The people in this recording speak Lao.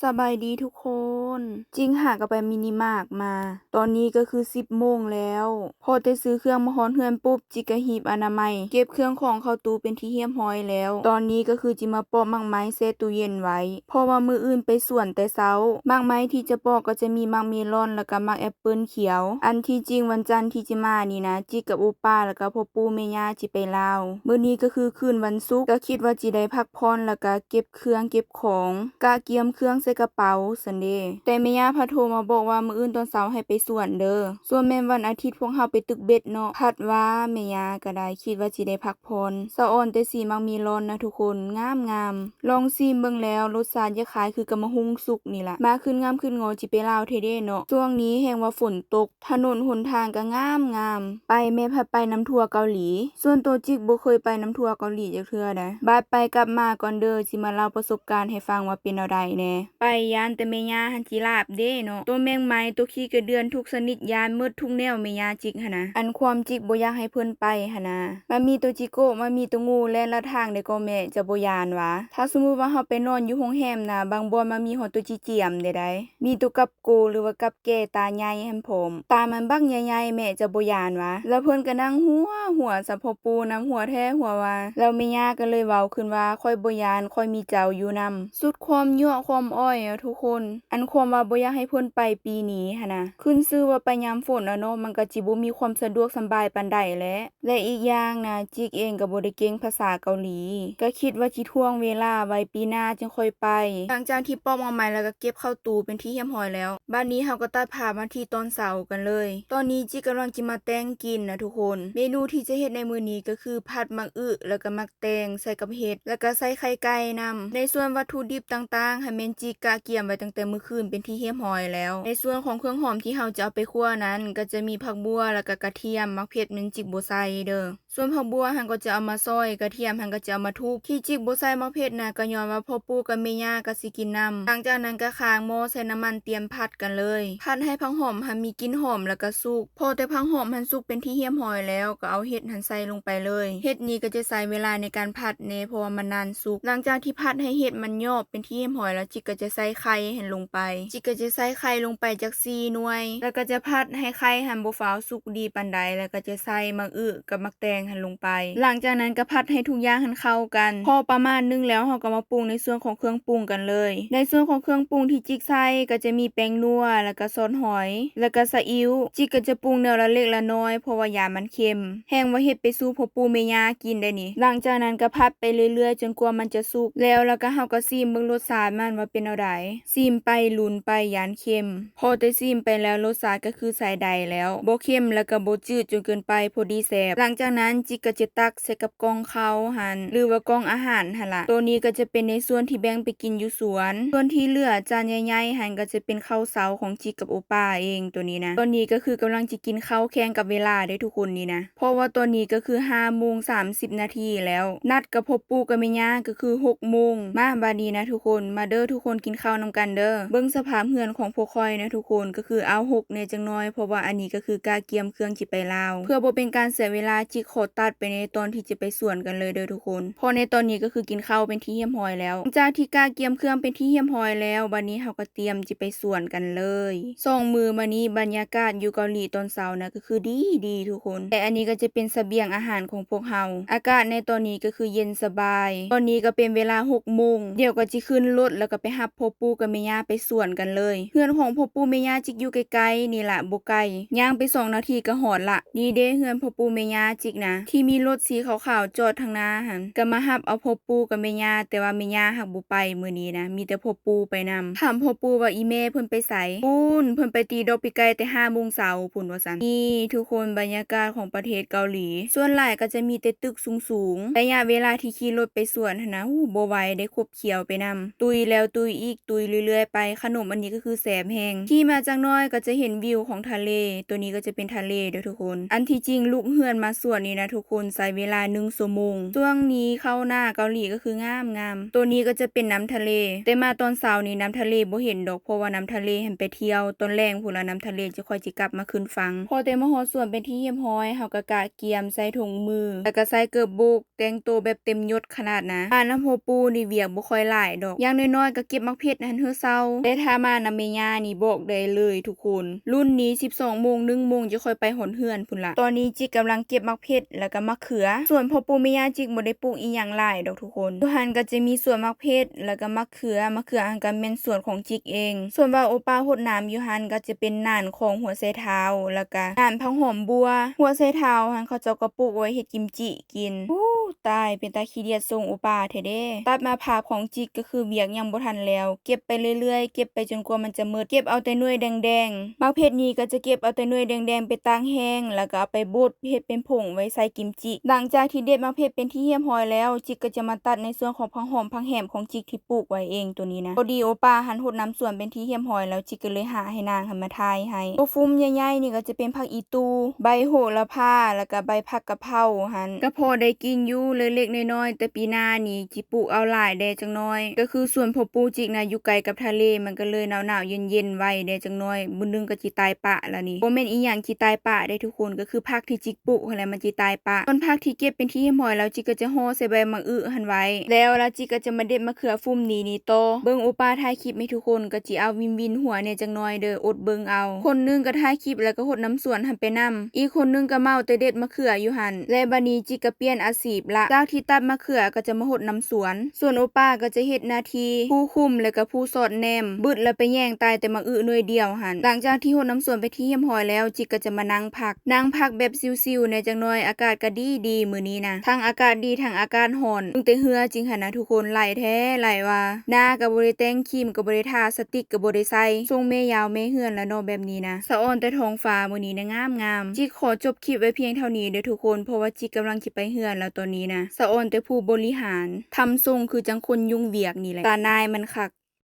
ສະບາຍດີທຸກຄົນ, ຈິກຫາກໍໄປມິນິມາກມາ. ຕອນນີ້ກໍຄືສິບໂມງແລ້ວ. ພໍແຕ່ຊື້ເຄື່ອງມາຮອດເຮືອນປຸບ, ຈິກກໍຮີບອະນາໄມ ເກັບເຄື່ອງຂອງເຂົ້າຕູ້ເປັນທີ່ຮຽບຮ້ອຍແລ້ວ. ຕອນນີ້ກໍຄືຈິມາປອກໝາກໄມ້ແຊ່ຕູ້ເຢັນໄວ້, ເພາະວ່າມື້ອື່ນໄປສວນແຕ່ເຊົ້າ. ໝາກໄມ້ທີ່ຈະປອກກໍຈະມີໝາກເມລອນ ແລ້ວກໍໝາກແອັບເປິ້ນຂຽວ. ອັນທີ່ຈິງວັນຈັນທີ່ຈະມານີ້ນະ, ຈິກກັບໂອປ້າ ແລ້ວກໍພໍ່ປູ່ແມ່ຍ່າ ຊິໄປລາວ. ມື້ນີ້ກໍຄືຄືນວັນສຸກ, ກໍຄິດວ່າຊິໄດ້ພັກຜ່ອນ ແລ້ວກໍເກັບເຄື່ອງເກັບຂອງ, ກະກຽມເຄື່ອງໃສ່ກະເປົາຊັ້ນເດ. ແຕ່ແມ່ຍ່າພັດໂທມາບອກວ່າມື້ອື່ນຕອນເຊົ້າໃຫ້ໄປສວນເດີ. ສ່ວນແມ່ນວັນອາທິດພວກເຮົາໄປຕຶກເບັດເນາະ. ພັດວ່າແມ່ຍ່າກໍໄດ້ຄິດວ່າຊິໄດ້ພັກຜ່ອນ, ສະອອນແຕ່ສີໝາກເມລອນນະທຸກຄົນ, ງາມໆ. ລອງຊີມເບິ່ງແລ້ວ, ລົດຊາດຄ້າຍໆຄືກັບໝາກຫຸ່ງສຸກນີ້ລະ. ມາຂຶ້ນງາມຂຶ້ນງໍ ຊິໄປລາວແທ້ເດເນາະ. ຊ່ວງນີ້ແຮ່ງວ່າຝົນຕົກ, ຖະໜົນຫົນທາງກໍງາມໆ. ໄປແມ່ນພັດໄປນຳທົວເກົາຫຼີ. ສ່ວນໂຕຈິກບໍ່ເຄີຍໄປນຳທົວເກົາຫຼີຈັກເທື່ອໃດ. ບາດໄປກັບມາກ່ອນເດີ, ຊິມາເລົ່າປະສົບການໃຫ້ຟັງວ່າເປັນແນວໃດແດ່. ໄປຢ້ານແຕ່ແມ່ຍ່າຫັ້ນຊິລາບເດ້ເນາະ. ໂຕແມງໄມ້, ໂຕຂີ້ກະເດືອນທຸກຊະນິດ, ຢ້ານໝົດທຸກແນວແມ່ຍ່າຈິກຫັ້ນນະ. ອັນຄວາມຈິກບໍ່ຢາກໃຫ້ເພິ່ນໄປຫັ້ນນະ. ມາມີໂຕຈິໂກະ, ມາມີໂຕງູແລ່ນລັດທາງໄດ້ກໍແມ່, ຈະບໍ່ຢ້ານຫວາ? ຖ້າສົມມຸດວ່າເຮົາໄປນອນຢູ່ໂຮງແຮມນະ, ບາງບ່ອນມາມີຮອດໂຕຈີ້ຈຽມໄດ້ໃດ. ມີໂຕກັບ ໂກ ຫຼືວ່າກັບແກ່ຕາໃຫຍ່ຫັ້ນພ້ອມ. ຕາມັນບັກໃຫຍ່ໆ ແມ່ຈະບໍ່ຢ້ານຫວາ? ແລ້ວເພິ່ນກໍນັ່ງຫົວຫົວສະພໍ່ປູ່ນຳ, ຫົວແທ້ຫົວວ່າ. ແລ້ວແມ່ຍ່າກໍເລີຍເວົ້າຂຶ້ນວ່າ, ຂ້ອຍບໍ່ຢ້ານ, ຂ້ອຍມີເຈົ້າຢູ່ນຳ. ສຸດຄວາມຍົວະຄວາມອ້ອຍອະທຸກຄົນ. ອັນຄວາມວ່າບໍ່ຢາກໃຫ້ເພິ່ນໄປປີນີ້ຫັ້ນນະ, ຂຶ້ນຊື່ວ່າໄປຍາມຝົນອະເນາະ, ມັນກໍຊິບໍ່ມີຄວາມສະດວກສະບາຍປານໃດແຫຼະ. ແລະ ອີກຢ່າງນະ, ຈິກເອງກໍບໍ່ໄດ້ເກັ່ງພາສາເກົາຫຼີ, ກໍຄິດວ່າຊິຖ່ວງເວລາໄວ້ປີໜ້າຈຶ່ງຄ່ອຍໄປ. ຫຼັງຈາກທີ່ປອກໝາກໄມ້ ແລ້ວກໍເກັບເຂົ້າຕູ້ເປັນທີ່ຮຽບຮ້ອຍແລ້ວ, ບາດນີ້ເຮົາກໍຕັດພາບມາທີ່ຕອນເຊົ້າກັນເລີຍ. ຕອນນີ້ຈິກກຳລັງຈະມາແຕ່ງກິນນະທຸກຄົນ. ເມນູທີ່ຈະເຮັດໃນມື້ນີ້ກໍຄືຜັດໝາກອຶ ແລ້ວກໍໝາກແຕງໃສ່ກັບເຫັດ, ແລ້ວກໍໃສ່ໄຂ່ໄກ່ນຳ. ໃນສ່ວນວັດຖຸດິບຕ່າງໆ ຫັ້ນແມ່ນຈິກກະກຽມໄວ້ຕັ້ງແຕ່ມື້ຄືນເປັນທີ່ຮຽບຮ້ອຍແລ້ວ. ໃນສ່ວນຂອງເຄື່ອງຫອມທີ່ເຮົາຈະເອົາໄປຂົ້ວນັ້ນ ກໍຈະມີຜັກບົ່ວ ແລ້ວກໍກະທຽມ, ໝາກເຜັດນັ້ນຈິກບໍ່ໃສ່ເດີ. ສ່ວນຜັກບົ່ວຫັ້ນກໍຈະເອົາມາຊອຍ, ກະທຽມຫັ້ນກໍຈະເອົາມາທຸບ. ທີ່ຈິກບໍ່ໃສ່ໝາກເຜັດນະ ກໍຍ້ອນວ່າພໍ່ປູ່ກັບແມ່ຍ່າກໍຊິກິນນຳ. ຫຼັງຈາກນັ້ນກໍຄ້າງໝໍ້ໃສ່ນ້ຳມັນ ຕຽມຜັດກັນເລີຍ. ຜັດໃຫ້ຜັກຫອມຫັ້ນມີກິ່ນຫອມ ແລ້ວກໍສຸກ. ພໍແຕ່ຜັກຫອມຫັ້ນສຸກເປັນທີ່ຮຽບຮ້ອຍແລ້ວ, ກໍເອົາເຫັດຫັ້ນໃສ່ລົງໄປເລີຍ. ເຫັດນີ້ກໍຈະໃຊ້ເວລາໃນການຜັດແດ່ ເພາະວ່າມັນນານສຸກ. ຫຼັງຈາກທີ່ຜັດໃຫ້ເຫັດມັນຍອບເປັນທີ່ຮຽບຮ້ອຍແລ້ວ, ຈິກກໍຈະໃສ່ໄຂ່ຫັ້ນລົງໄປ. ຈິກກໍຈະໃສ່ໄຂ່ລົງໄປຈັກສີ່ໜ່ວຍ, ແລ້ວກໍຈະຜັດໃຫ້ໄຂ່ຫັ້ນບໍ່ຟ້າວສຸກດີປານໃດ, ແລ້ວກໍຈະໃສ່ໝາກອຶ ກັບໝາກແຕງຫັ້ນລົງໄປ. ຫຼັງຈາກນັ້ນກໍຜັດໃຫ້ທຸກຢ່າງຫັ້ນເຂົ້າກັນ ພໍປະມານໜຶ່ງແລ້ວ, ເຮົາກໍມາປຸງໃນສ່ວນຂອງເຄື່ອງປຸງກັນເລີຍ. ໃນສ່ວນຂອງເຄື່ອງປຸງທີ່ຈິກໃສ່ກໍຈະມີແປ້ງນົວ, ແລ້ວກໍຊອດຫອຍ, ແລ້ວກໍຊາອິ້ວ. ຈິກກໍຈະປຸງແນວລະເລັກລະນ້ອຍ ເພາະວ່າຢ້ານມັນເຄັມ. ແຮ່ງວ່າເຮັດໄປສູ່ພໍ່ປູ່ແມ່ຍ່າກິນໄດ໋ນີ້. ຫຼັງຈາກນັ້ນກໍຜັດໄປເລື້ອຍໆ ຈົນກວ່າມັນຈະສຸກແລ້ວ, ແລ້ວກໍເຮົາກໍຊີມເບິ່ງລົດຊາດມັນວ່າເປັນແນວໃດ. ຊີມໄປ ລຸນໄປ ຢ້ານເຄັມ. ພໍແຕ່ຊີມໄປແລ້ວ ລົດຊາດກໍຄືໃຊ້ໄດ້ແລ້ວ, ບໍ່ເຄັມ ແລ້ວກໍບໍ່ຈືດຈົນເກີນໄປ, ພໍດີແຊບ. ຫຼັງຈາກນັ້ນ ຈິກກໍຈະຕັກໃສ່ກັບກ່ອງເຂົ້າຫັ້ນ ຫຼືວ່າກ່ອງອາຫານຫັ້ນລະ. ໂຕນີ້ກໍຈະເປັນໃນສ່ວນທີ່ແບ່ງໄປກິນຢູ່ສວນ, ສ່ວນທີ່ເຫຼືອຈານໃຫຍ່ໆຫັ້ນ ກໍຈະເປັນເຂົ້າເຊົ້າຂອງຈິກກັບໂອປ້າເອງ ໂຕນີ້ນະ. ຕອນນີ້ກໍຄືກຳລັງຈະກິນເຂົ້າແຂ່ງກັບເວລາເດ້ທຸກຄົນນີ້ນະ. ເພາະວ່າຕອນນີ້ກໍຄືຫ້າໂມງສາມສິບນາທີແລ້ວ, ນັດກັບພໍ່ປູ່ກັບແມ່ຍ່າກໍຄືຫົກໂມງ. ມາ ບາດນີ້ນະທຸກຄົນ, ມາເດີທຸກຄົນ ກິນເຂົ້ານຳກັນເດີ. ເບິ່ງສະພາບເຮືອນຂອງພວກຂ້ອຍນະທຸກຄົນ, ກໍຄືອ້າວຮົກແດ່ຈັກໜ້ອຍ, ເພາະວ່າອັນນີ້ກໍຄືກະກຽມເຄື່ອງຊິໄປລາວ. ເພື່ອບໍ່ເປັນການເສຍເວລາ, ຈິກຂໍຕັດໄປໃນຕອນທີ່ຈະໄປສວນກັນເລີຍເດີທຸກຄົນ, ເພາະໃນຕອນນີ້ກໍຄືກິນເຂົ້າເປັນທີ່ຮຽບຮ້ອຍແລ້ວ. ຫຼັງຈາກທີ່ກະກຽມເຄື່ອງເປັນທີ່ຮຽບຮ້ອຍແລ້ວ, ບາດນີ້ເຮົາກໍຕຽມຊິໄປສວນກັນເລີຍ. ສອງມື້ມານີ້ ບັນຍາກາດຢູ່ເກົາຫຼີຕອນເຊົ້ານະ ກໍຄືດີໆ ທຸກຄົນ. ແລະ ອັນນີ້ກໍຈະເປັນສະບຽງອາຫານຂອງພວກເຮົາ. ອາກາດໃນຕອນນີ້ກໍຄືເຢັນສະບາຍ. ຕອນນີ້ກໍເປັນເວລາຫົກໂມງ. ດຽວກໍຊິຂຶ້ນລົດ ແລ້ວກໍໄປຮັບພໍ່ປູ່ກັບແມ່ຍ່າໄປສວນກັນເລີຍ. ເຮືອນຂອງພໍ່ປູ່ແມ່ຍ່າຈິກຢູ່ໃກ້ໆ ນີ້ລະ, ບໍ່ໄກ. ຍ່າງໄປສອງນາທີກໍຮອດລະ. ນີ້ເດ້ ເຮືອນພໍ່ປູ່ແມ່ຍ່າຈິກນະ, ທີ່ມີລົດສີຂາວໆຈອດທາງໜ້າຫັ້ນ. ກໍມາຮັບເອົາພໍ່ປູ່ກັບແມ່ຍ່າ, ແຕ່ວ່າແມ່ຍ່າຫາກບໍ່ໄປມື້ນີ້ນະ, ມີແຕ່ພໍ່ປູ່ໄປນຳ. ຖາມພໍ່ປູ່ວ່າ ອີ່ແມ່ເພິ່ນໄປໃສ? ພຸ້ນ ເພິ່ນໄປຕີດອກປີກໄກ່ແຕ່ຫ້າໂມງເຊົ້າພຸ້ນ ວ່າຊັ້ນ. ນີ້ທຸກຄົນ, ບັນຍາກາດຂອງປະເທດເກົາຫຼີ, ສ່ວນຫຼາຍກໍຈະມີແຕ່ຕຶກສູງໆ. ໄລຍະເວລາທີ່ຂີ່ລົດໄປສວນຫັ້ນນະ, ໂອ້ ບໍ່ໄຫວເດ້, ຂົບຂຽວໄປນຳ. ຕຸຍແລ້ວຕຸຍອີກ, ຕຸຍເລື້ອຍໆໄປ. ຂະ ໜົມອັນນີ້ກໍຄືແຊບແຮງ. ຂີ່ມາຈັກໜ້ອຍກໍຈະເຫັນວິວຂອງທະເລ. ໂຕນີ້ກໍຈະເປັນທະເລເດີ້ທຸກຄົນ. ອັນທີ່ຈິງລຸກເຮືອນມາສວນນີ້ນະທຸກຄົນ ໃຊ້ເວລາໜຶ່ງຊົ່ວໂມງ. ຊ່ວງນີ້ເຂົ້າໜ້າເກົາຫຼີກໍຄືງາມໆ. ໂຕນີ້ກໍຈະເປັນນ້ຳທະເລ. ແຕ່ມາຕອນເຊົ້ານີ້ນ້ຳທະເລບໍ່ເຫັນດອກ ເພາະວ່ານ້ຳທະເລຫັ້ນໄປທ່ຽວ. ຕອນແລງພຸ້ນລະນ້ຳທະເລຈະຄ່ອຍຊິກັບມາຂຶ້ນຝັ່ງ. ພໍແຕ່ມາຮອດສວນເປັນທີ່ຮຽບຮ້ອຍ ເຮົາກໍກະກຽມໃສ່ຖົງມື ແລ້ວກໍໃສ່ເກີບໂບກ ແຕ່ງໂຕແບບເຕັມຍົດຂະໜາດນະ. ມານຳພໍ່ປູ່ນີ້ວຽກບໍ່ຄ່ອຍຫຼາຍດອກ. ຢ່າງນ້ອຍໆກໍເກັບໝາກເຜັດຫັ້ນເຮີເຊົາ. ແຕ່ຖ້າມານຳແມ່ຍ່ານີ້ບອກໄດ້ເລີຍທຸກຄົນ. ລຸ້ນນີ້ສິບສອງໂມງ ໜຶ່ງໂມງຈະຄ່ອຍໄປຮອດເຮືອນພຸ້ນລະ. ຕອນນີ້ຈິກກຳລັງເກັບໝາກເຜັດ ແລ້ວກໍໝາກເຂືອ. ສວນພໍ່ປູ່ແມ່ຍ່າຈິກບໍ່ໄດ້ປູກອີ່ຫຍັງຫຼາຍດອກທຸກຄົນ. ຢູ່ຫັ້ນກໍຈະມີສວນໝາກເຜັດ ແລ້ວກໍໝາກເຂືອ. ໝາກເຂືອຫັ້ນກໍແມ່ນສວນຂອງຈິກເອງ. ສ່ວນວ່າໂອປ້າຫົດນ້ຳຢູ່ຫັ້ນກໍຈະເປັນໜານຂອງຫົວໄຊເທົ້າ ແລ້ວກໍໜານຜັກຫອມບົ່ວ. ຫົວໄຊເທົ້າຫັ້ນເຂົາເຈົ້າກໍປູກໄວ້ເຮັດກິມຈິ ກິນ. ໂອ້ ຕາຍ ເປັນຕາຂີ້ດຽດສົ່ງໂອປ້າແທ້ເດ້. ຕັດມາພາບຂອງຈິກກໍຄືວຽກຍັງບໍ່ທັນແລ້ວ ເກັບໄປເລື້ອຍໆ ເກັບໄປຈົນກວ່າມັນຈະໝົດ. ເກັບເອົາແຕ່ໜ່ວຍແດງໆ. ໝາກເຜັດນີ້ກໍຈະເກັບເອົາແຕ່ໜ່ວຍແດງໆໄປຕາກແຫ້ງ ແລ້ວກໍເອົາໄປບົດເຮັດເປັນຜົງໄວ້ໃສ່ກິມຈິ. ຫຼັງຈາກທີ່ເດັດໝາກເຜັດເປັນທີ່ຮຽບຮ້ອຍແລ້ວ ຈິກກໍຈະມາຕັດໃນສ່ວນຂອງຜັກຫອມຜັກແຫມຂອງຈິກທີ່ປູກໄວ້ເອງໂຕນີ້ນະ. ພໍດີໂອປ້າຫັ້ນຫົດນ້ຳສວນເປັນທີ່ຮຽບຮ້ອຍແລ້ວ ຈິກກໍເລີຍຫາໃຫ້ນາງຫັ້ນມາຖ່າຍໃຫ້. ໂຕຟຸມໃຫຍ່ໆນີ້ກໍຈະເປັນຜັກອີຕູ່ ໃບໂຫລະພາ ແລ້ວກໍໃບຜັກກະເພົາຫັ້ນ ກໍພໍໄດ້ກິນຢູ່ເລັກໆນ້ອຍໆ. ແຕ່ປີໜ້ານີ້ຈິກປູກເອົາຫຼາຍແດ່ຈັກໜ້ອຍ. ກໍຄືສວນພໍ່ປູ່ຈິກນະຢູ່ໃກ້ກັບທະເລ ມັນກໍເລີຍໜາວໆເຢັນໆໄວແດ່ຈັກໜ້ອຍ. ມື້ໜຶ່ງກໍຈິຕາຍປະລະນີ້. ບໍ່ແມ່ນອີ່ຫຍັງຈິຕາຍປະເດ້ທຸກຄົນ ກໍຄືຜັກທີ່ຈິກປູກຫັ້ນແຫຼະມັນຈິຕາຍປະ. ສ່ວນຜັກທີ່ເກັບເປັນທີ່ຮຽບຮ້ອຍແລ້ວ ຈິກກໍຈະຫໍ່ໃສ່ໃບໝາກອຶຫັ້ນໄວ້ ແລ້ວລະຈິກກໍຈະມາເດັດມະເຂືອຟຸມນີ້ນີ້ຕໍ່. ເບິ່ງໂອປ້າຖ່າຍຄລິບໃຫ້ທຸກຄົນ ກໍຈິເອົາວິນໆຫົວແດ່ຈັກໜ້ອຍເດີ້ ອົດເບິ່ງເອົາ. ຄົນໜຶ່ງກໍຖ່າຍຄລິບ ແລ້ວກໍຫົດນ້ຳສວນຫັ້ນໄປນຳ. ອີກຄົນໜຶ່ງກໍເມົາແຕ່ເດັດມະເຂືອຢູ່ຫັ້ນ. ແລະບາດນີ້ຈິກກໍປ່ຽນອາຊີບລະ ຈາກທີ່ຕັດມະເຂືອກໍຈະມາຫົດນ້ຳສວນ. ສ່ວນໂອປ້າກໍຈະເຮັດໜ້າທີ່ຜູ້ຄຸມ ແລ້ວກໍຜູ້ສອດແນມ. ບຶດລະໄປແຍ່ງຕາຍແຕ່ໝາກອຶໜ່ວຍດຽວຫັ້ນ. ຫຼັງຈາກທີ່ຫົດນ້ຳສວນເປັນທີ່ຮຽບຮ້ອຍແລ້ວ ຈິກກໍຈະມານັ່ງພັກ ນັ່ງພັກແບບຊິວໆແດ່ຈັກໜ້ອຍ. ອາກາດກໍດີໆມື້ນີ້ນະ ທັງອາກາດດີທັງອາກາດຮ້ອນ. ເບິ່ງແຕ່ເຮືອຈິງຫັ້ນນະທຸກຄົນ ຫຼາຍແທ້ຫຼາຍວ່າ. ໜ້າກໍບໍ່ໄດ້ແຕ່ງ ຄຣີມກໍບໍ່ໄດ້ທາ ສະຕິກກໍບໍ່ໄດ້ໃສ່. ຊົງແມ່ຍາວແມ່ເຮືອນລະເນາະແບບນີ້ນະ. ສະອອນແຕ່ທ້ອງຟ້າມື້ນີ້ນະງາມໆ. ຈິກຂໍຈົບຄລິບໄວ້ພຽງເທົ່ານີ້ເດີ້ທຸກຄົນ ເພາະວ່າຈິກກຳລັງຊິໄປເຮືອນແລ້ວຕອນນີ້ນະ. ສະອອນແຕ່ຜູ້ບໍລິຫານ ທຳຊົງຄືຈັ່ງຄົນຫຍຸ້ງວຽກນີ້ແຫຼະ. ຕາໜ່າຍມັນຄັກ.